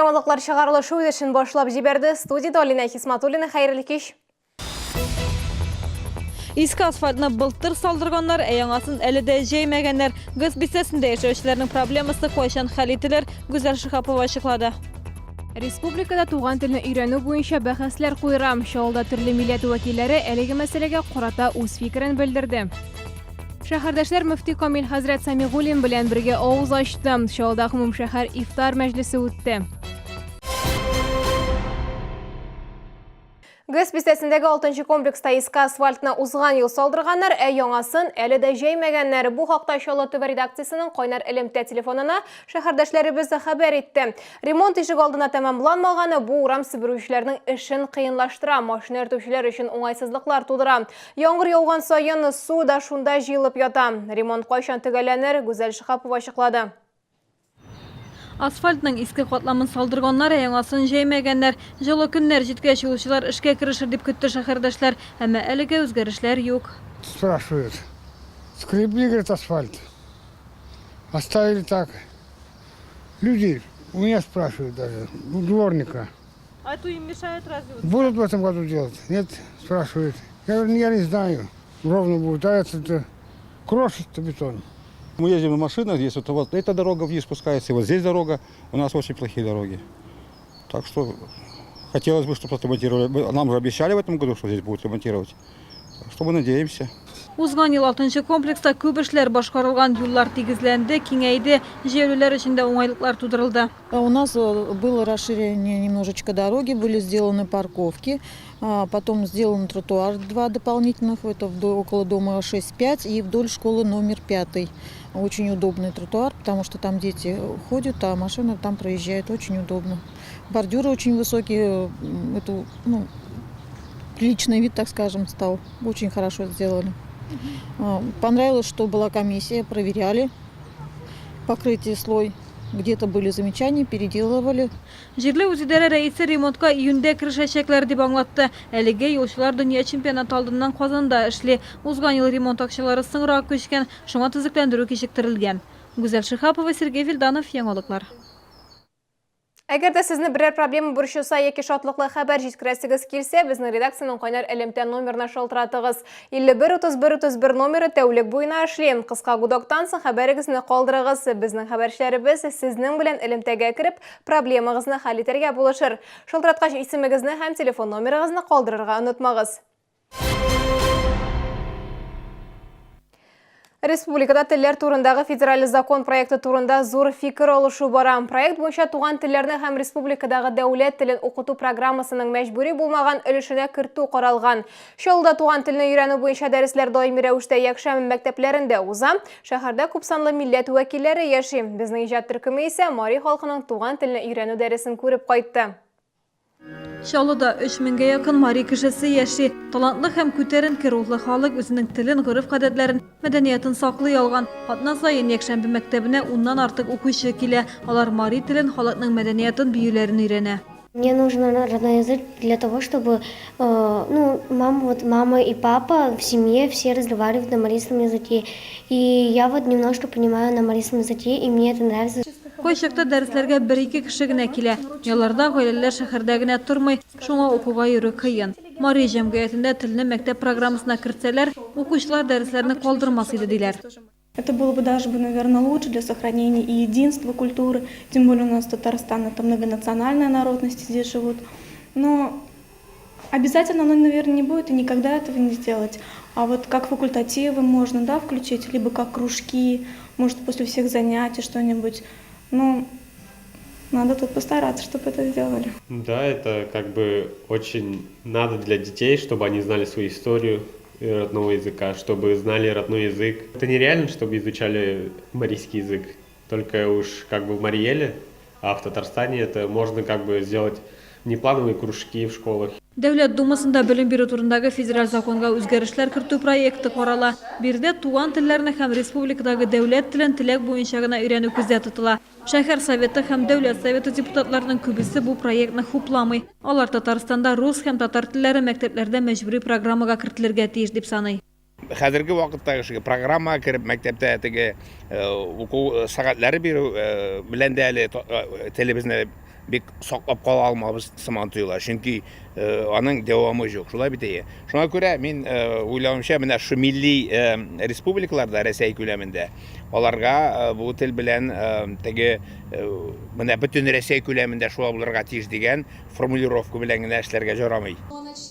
Яңалыклар чыгарылышы үз эшен башлап җибәрде. Студиядә Алинә Хисматуллина, хәерле кич. Иске асфальтны былтыр салдырганнар, ә яңасын әле дә җәймәгәннәр. ГЭС бистәсендә яшәүчеләрнең проблемасы кайчан хәл ителер, Гүзәл Шиһапова ачыклады. Республикада туган телне өйрәнү буенча бәхәсләр куера. Чаллыда төрле милләт вәкилләре әлеге мәсьәләгә карата үз фикерен белдерде. Шәһәрдәшләр мөфти Камил хәзрәт Сәмигуллин белән бергә авыз ачты. Чаллыда гомумшәһәр ифтар мәҗлесе үтте. ГЭС бистәсендәге 6 комплекста иске асфальтны узган ел салдырганнар, ә яңасын әле дә җәймәгәннәр. Бу хакта Чаллы ТВ редакциясенең кайнар элемтә телефонына шәһәрдәшләребез хәбәр итте. Ремонт ишек алдына тәмамланмаганы бу урам себерүчеләрнең эшен кыенлаштыра, машина йөртүчеләр өчен уңайсызлыклар тудыра. Яңгыр яуган саен су да шунда җыелып ята. Ремонт кайчан төгәлләнер, Гүзәл Шиһапова ачыклады. Асфальтның иске катламын салдырганнар, ә яңасын җәймәгәннәр. Җылы көннәр җиткәч, юлчылар эшкә керешер дип көтте шәһәрдәшләр. Әмма әлегә үзгәрешләр юк. Спрашивают. Скребли, говорит, асфальт. Оставили так. Люди у меня спрашивают даже, у дворника. А это им мешает разве? Будут в этом году делать? Нет, спрашивают. Я говорю, я не знаю. Ровно будет, а это крошится бетон. Мы ездим на машинах, здесь вот, вот эта дорога вниз спускается, и вот здесь дорога. У нас очень плохие дороги. Так что хотелось бы, чтобы отремонтировали. Нам же обещали в этом году, что здесь будут ремонтировать. Так что мы надеемся. Узган ел 6 комплекста күп эшләр башкарылган, юллар тигезләнде, киңәйде, җәяүлеләр өчен дә уңайлыклар тудырылды. У нас было расширение немножечко дороги, были сделаны парковки, потом сделан тротуар два дополнительных, это около дома 6-5 и вдоль школы номер 5. Очень удобный тротуар, потому что там дети ходят, а машины там проезжают, очень удобно. Бордюры очень высокие, это, ну, приличный вид, так скажем, стал. Очень хорошо сделали. Понравилось, что была комиссия, проверяли покрытие слой. Где-то были замечания, переделывали. Җирле үзидарә рәисе ремонтка июньдә керешәчәкләр дип аңлатты. Әлегә юлчылар дөнья чемпионаты алдыннан Казанда эшли. Узган ел ремонт акчалары соңрак күчкән, шуңа төзекләндерү кичектерелгән. Гүзәл Шиһапова, Сергей Вильданов, Яңалыклар. Әгәр дә сезне берәр проблема борчыса яки шатлыклы хәбәр җиткерәсегез килсә, безнең редакциянең кайнар элемтә номерына шалтыратыгыз. 51 31 31 номеры тәүлек буена эшли. Кыска гудоктан соң хәбәрегезне калдырыгыз. Безнең хәбәрчеләребез сезнең белән элемтәгә кереп, проблемагызны хәл итәргә булышыр. Шалтыраткач исемегезне һәм телефон номерыгызны калдырырга онытмагыз. Республикада телләр турындагы федераль закон проекты турында зур фикер алышу бара. Проект буенча туган телләрне һәм республикадагы дәүләт телен укыту программасының мәҗбүри булмаган өлешенә кертү каралган. Чаллыда туган телне өйрәнү буенча дәресләр даими рәвештә якшәмбе мәктәпләрендә уза. Шәһәрдә күпсанлы милләт вәкилләре яши. Безнең иҗат төркеме исә мари халкының туган телне өйрәнү дәресен күреп кайтты. Чаллыда 3 меңгә якын мари кешесе яши. Талантлы һәм күтәренке рухлы халык үзенең телен, гореф-гадәтләрен, мәдәниятен саклый алган. Атна саен якшәмбе мәктәбенә уннан артык укучы килә. Алар мари телен, халыкның мәдәниятын, биюләрен өйрәнә. Мне нужен родной язык для того, чтобы, ну, мама, вот мама и папа в семье все разговаривают на марийском языке. И я вот немножко понимаю на марийском языке, и мне это нравится. Кайчакта дәресләргә бер-ике кеше генә килә. Ялларда гаиләләр шәһәрдә генә тормый, шуңа укуга йөрү кыен. Мари җәмгыятендә телне мәктәп программасына кертсәләр, укучылар дәресләрне калдырмас иде, диләр. Это было бы даже бы, наверное, лучше для сохранения и единства культуры, тем более у нас Татарстан, это многонациональная народность здесь живут. Но обязательно оно, наверное, не будет и никогда этого не сделать. А вот как факультативы можно, да, включить, либо как кружки, может, после всех занятий что-нибудь. Ну, надо тут постараться, чтобы это сделали. Да, это как бы очень надо для детей, чтобы они знали свою историю родного языка, чтобы знали родной язык. Это нереально, чтобы изучали марийский язык, только уж как бы в Марий Эле, а в Татарстане это можно как бы сделать внеплановые кружки в школах. Дәүләт Думасында белем бирү турындагы федераль законга үзгәрешләр кертү проекты карала. Биредә туган телләрне һәм республикадагы дәүләт телен теләк буенча гына өйрәнү күздә тотыла. Шәһәр Советы һәм Дәүләт Советы депутатларының күбесе бу проектны хупламый. Алар Татарстанда рус һәм татар телләре мәктәпләрдә мәҗбүри программага кертелергә тиеш дип саный. Хәзерге вакытта шушы программага кереп, мәктәптә теге уку сәгатьләре бирү белән дә әле телебезне бик саклап кала алмабыз сыман тоела. Чөнки аның дәвамы юк. Шулай бит әйе. Шуңа күрә мин уйлавымча, менә шу милли республикаларда Рәсәй күләмендә аларга бу тел белән теге менә бөтен Рәсәй күләмендә шулай булырга тиеш дигән формулировка белән генә эшләргә җарамый.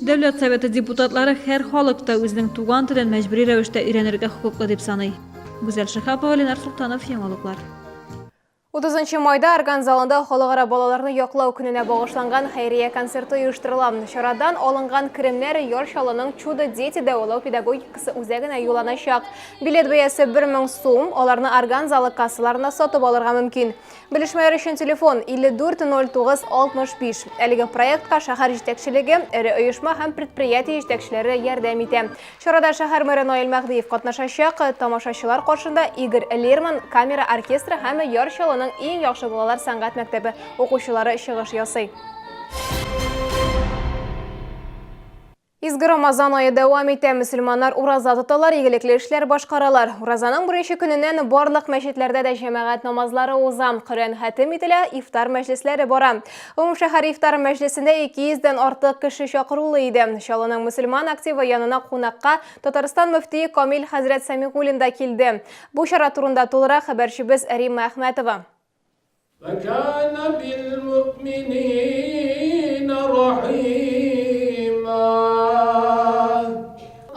Дәүләт Советы депутатлары һәр халык та үзенең туган телен мәҗбүри рәвештә өйрәнергә хокуклы дип саный. Гүзәл Шиһапова, Ленар Солтанов, Яңалыклар. 30 майда Орган залында Халыкара балаларны яклау көненә багышланган хәйрия концерты оештырыла. Чарадан алынган керемнәр Яр Чаллының Чудо дети дәвалау педагогикасы үзәгенә юлланачак. Билет бәясе 1000 сум, аларны Орган залы кассаларында сатып алырга мөмкин. Белешмәләр өчен телефон 54 09 65. Әлеге проектка шәһәр җитәкчелеге, эре оешма һәм предприятие җитәкчеләре ярдәм итә. Чарада шәһәр мэры Наил Мәһдиев катнашачак. Тамашачылар каршында Игорь Лерман, камера оркестры һәм Яр Чаллының иң яхшы балалар сәнгать мәктәбе укучылары чыгыш ясый. Изге Рамазан ае дәвам итә. Мөселманнар ураза тоталар, игелекле эшләр башкаралар. Уразаның беренче көненнән барлык мәчетләрдә дә җәмәгать намазлары уза. Коръән хәтем ителә, ифтар мәҗлесләре бара. Гомумшәһәр ифтар мәҗлесендә 200 дән артык кеше чакырулы иде. Чаллының мөселман активы янына кунакка Татарстан мөфтие Камил хәзрәт Сәмигуллин да килде. Бу чара турында тулырак хәбәрчебез Римма Әхмәтова. Вәкана билмөэминина рахима.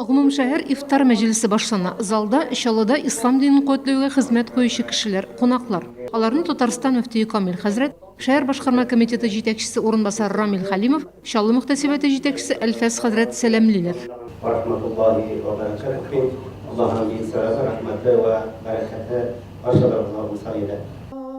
Гомумшәһәр ифтар мәҗлесе башлана. Залда Чаллыда ислам динен куәтләүгә хезмәт куючы кешеләр, кунаклар. Аларны Татарстан мөфтие Камил хәзрәт, Шәһәр башкарма комитеты җитәкчесе урынбасары Рамил Хәлимов, Чаллы мөхтәсибәте җитәкчесе Әлфәс хәзрәт сәламлиләр. Ва рахматуллаһи ва бәрәкәтүһ, Аллаһының бөек сәламе, рәхмәте вә бәрәкәте барчаларыгызга булса иде.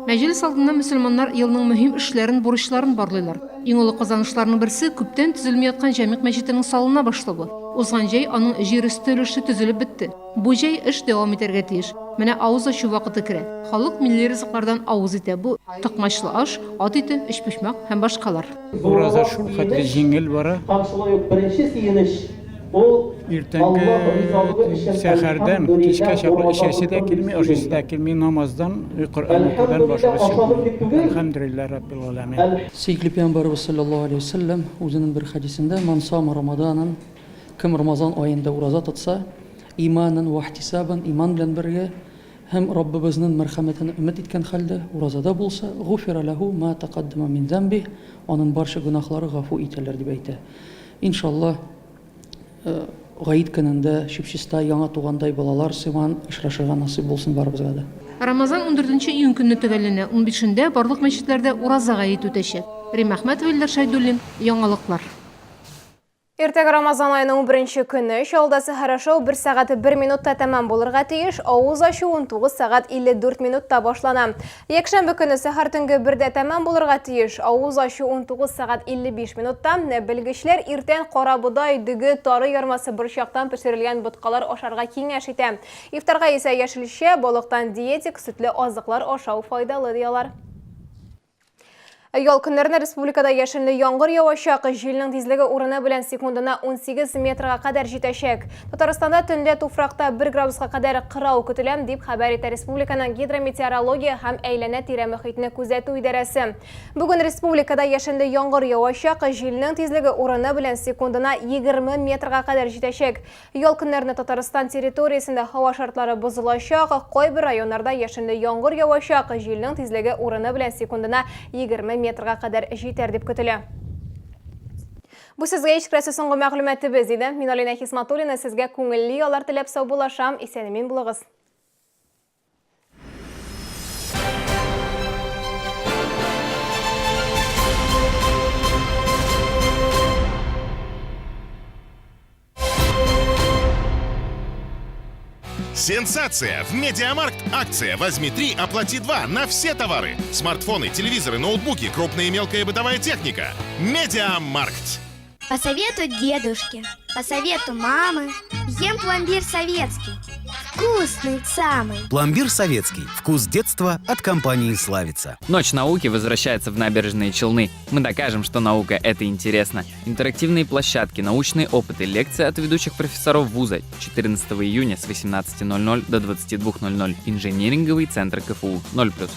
Мәҗлес алдыннан мөселманнар елның мөһим эшләрен, бурычларын барлыйлар. Иң олы казанышларның берсе, күптән төзелми яткан Җәмигъ мәчетенең салына башлавы. Узган җәй аның җир өсте өлеше төзелеп бетте. Бу җәй эш дәвам итәргә тиеш. Менә авыз ачу вакыты керә. Халык милли ризыклардан авыз итә, бу, токмачлы аш, ат ите, өчпочмак һәм башкалар. Ураза шул хәтле җиңел бара. Иртәнге сәхәрдән кичкә чаклы эчәсе дә килми, ашыйсы да килми, намаздан, Коръән укудан башыбыз чыкмый. Әлхәмдүлилләһ Раббил галәмин. Сөекле пәйгамбәребез салләллаһу галәйһи вә сәлләм үзенең бер хәдисендә, Ман сама рамаданан, кем Рамазан аенда ураза тотса, иманан вә ихтисабан, иман белән бергә һәм Раббыбызның мәрхәмәтен өмет иткән хәлдә уразада булса, гуфира ләһу ма тәкаддама мин зәмбих, аның барча гөнаһлары гафу ителер, дип әйтә. Иншалла, Гает көнендә чип-чиста яңа тугандай балалар сыман очрашырга насыйп булсын барыбызга да. Рамазан ундүртенче июнь көнне төгәлләнә, унбишендә барлык мәчетләрдә Ураза гаете үтәчәк. Римма Әхмәтова, Илдар Шәйдуллин, Яңалыклар. Иртәгә Рамазан аеның унберенче көне, Чаллыда сәхәр ашау бер сәгать бер минутта тәмам булырга тиеш, авыз ачу 19 сәгать 54 минутта башлана. Якшәмбе көне сәхәр төнге бердә тәмам булырга тиеш, авыз ачу 19 сәгать 55 минутта. Белгечләр иртән карабодай, дөге, тары ярмасы, борчактан пешерелгән боткалар ашарга киңәш итә. Ифтарга исә яшелчә, балыктан диетик, сөтле азыклар ашау файдалы, ди алар. Ял көннәрендә республикада яшенле яңгыр явачак, җилнең тизлеге урыны белән секундына 18 метрга кадәр җитәчәк. Татарстанда төнлә туфракта 1 градуска кадәр кырау көтелә, дип хәбәр итә республиканың гидрометеорология һәм әйләнә-тирә мөхитне күзәтү идарәсе. Бүген республикада яшенле яңгыр явачак, җилнең тизлеге урыны белән секундына 20 метрга кадәр җитәчәк. Ял көннәрендә Татарстан территориясендә һава шартлары бозылачак, кайбер районнарда яшенле яңгыр явачак, җилнең тизлеге урыны белән секундына 20 метрга кадәр җитәр дип көтелә. Бу сезгә ишеттерәсе соңгы мәгълүматыбыз иде. Мин Алинә Хисматуллина сезгә күңелле яллар теләп саубуллашам. Исән-имин булыгыз. Сенсация! В Медиамаркт акция «Возьми 3, оплати 2» на все товары. Смартфоны, телевизоры, ноутбуки, крупная и мелкая бытовая техника. Медиамаркт! По совету дедушки, по совету мамы, ем пломбир советский. Вкусный самый. Пломбир советский. Вкус детства от компании «Славица». Ночь науки возвращается в набережные Челны. Мы докажем, что наука – это интересно. Интерактивные площадки, научные опыты, лекции от ведущих профессоров вуза. 14 июня с 18.00 до 22.00. Инжиниринговый центр КФУ. 0+.